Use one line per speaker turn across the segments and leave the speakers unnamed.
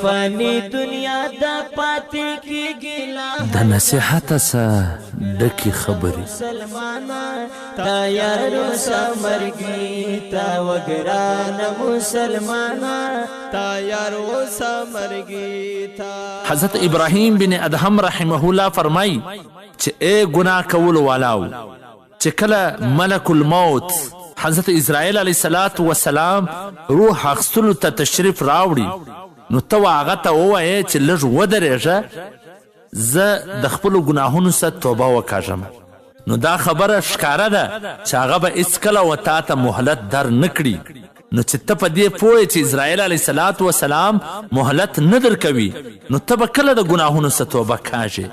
فانی دنیا د پاتې کېږي لا.
د نصیحت څخه ډکې خبرې.
مسلمانا تا یارو سمرګي تا وګران، مسلمانا تا یارو سمرګي تا.
حضرت ابراهیم بن ادهم رحمه الله فرمای چې ای ګناه کولو والاو، چې کله ملک الموت حضرت اسرائیل علیه الصلاة والسلام روح اخستلو ته تشریف راوړي، نو ته هغه ته ووایې چې لږ ودرېږه، زه د خپلو ګناهونو څخه توبه وکاږم. نو دا خبره ښکاره ده چې هغه به هیڅکله و تا ته مهلت در نه کړي. نو چې ته په دې پوه چې اسرائیل علیه الصلاة والسلام مهلت نه درکوي، نو ته به کله د ګناهونو څخه توبه کاږې؟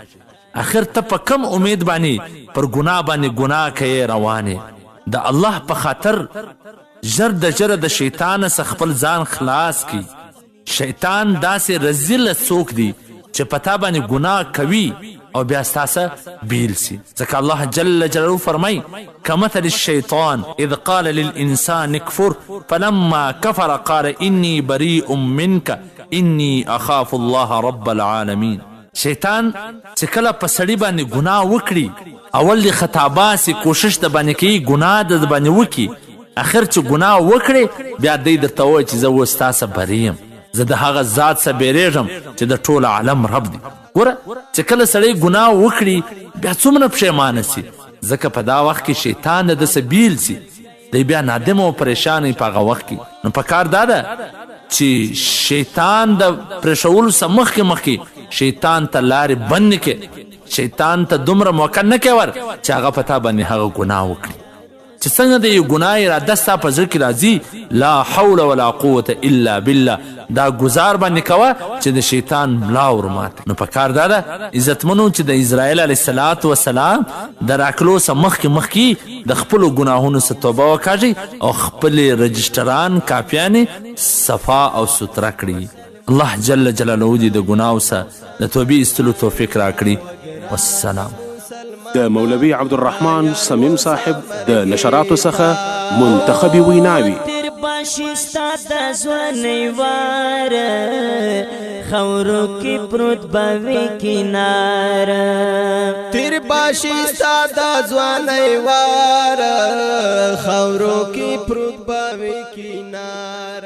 اخر ته په کم امید باندې پر ګناه باندې ګناه کوې روان یې؟ د الله په خاطر ژر د ژره د شیطان څخه خپل ځان خلاص کړي. شیطان داسې رزیله څوک دی چې په تا باندې ګناه کوي او بیا ستا څخه بیل سي، ځکه الله جل جلاله فرمای: کمثل الشیطان اذ قال للانسان اکفر فلما کفر قال انی بریء منک انی اخاف الله رب العالمین. شیطان چې کله په سړي باندې ګناه وکړي، اول دې خطا باسي، کوشش د باندې کوي ګناه د باندې وکړي. اخر چې ګناه وکړي، بیا دی درته وایي چې زه اوس ستا څخه بري یم، زه د هغه ذات څخه بیریږم چې د ټول عالم رب دی. ګوره چې کله سړی ګناه وکړي، بیا څومره پښیمانه سي، ځکه په دا وخت کې شیطان د ده څخه بیل سي، دی بیا نادم او پریشان وي په هغه وخت کې. نو په کار دا ده چې شیطان د پرېښولو څخه مخکې مخکې شیطان ته لارې بندې کړې، شیطان ته دومره موقع نه کوي ور چې هغه په تا باندې هغه ګناه وکړي. چې څنګه د یو ګناه اراده ستا په زړه کې راځي، لا حول ولا قوت الا بالله دا ګزار باندې کوه چې د شیطان ملا ورماته. نو په کار دا ده عزتمنو چې د اسرائیل علیه الصلاة والسلام د راکلو څخه مخکې مخکې د خپلو ګناهونو څخه توبه وکاږئ او خپلې رجسټران کاپیانې صفا او سوتره کړئ. الله جل جلاله دې د ګناو څخه د توبې ایستلو توفیق راکړي. والسلام.
د مولوي عبدالرحمن صمیم صاحب د نشراتو څخه منتخبې ویناوي.
تیر باشي ستا د ځوانۍ وار، خاورو کې پروت به وي کنار.
تیر باشي ستا د ځوانۍ وار، خاورو کې پروت به وي کنار.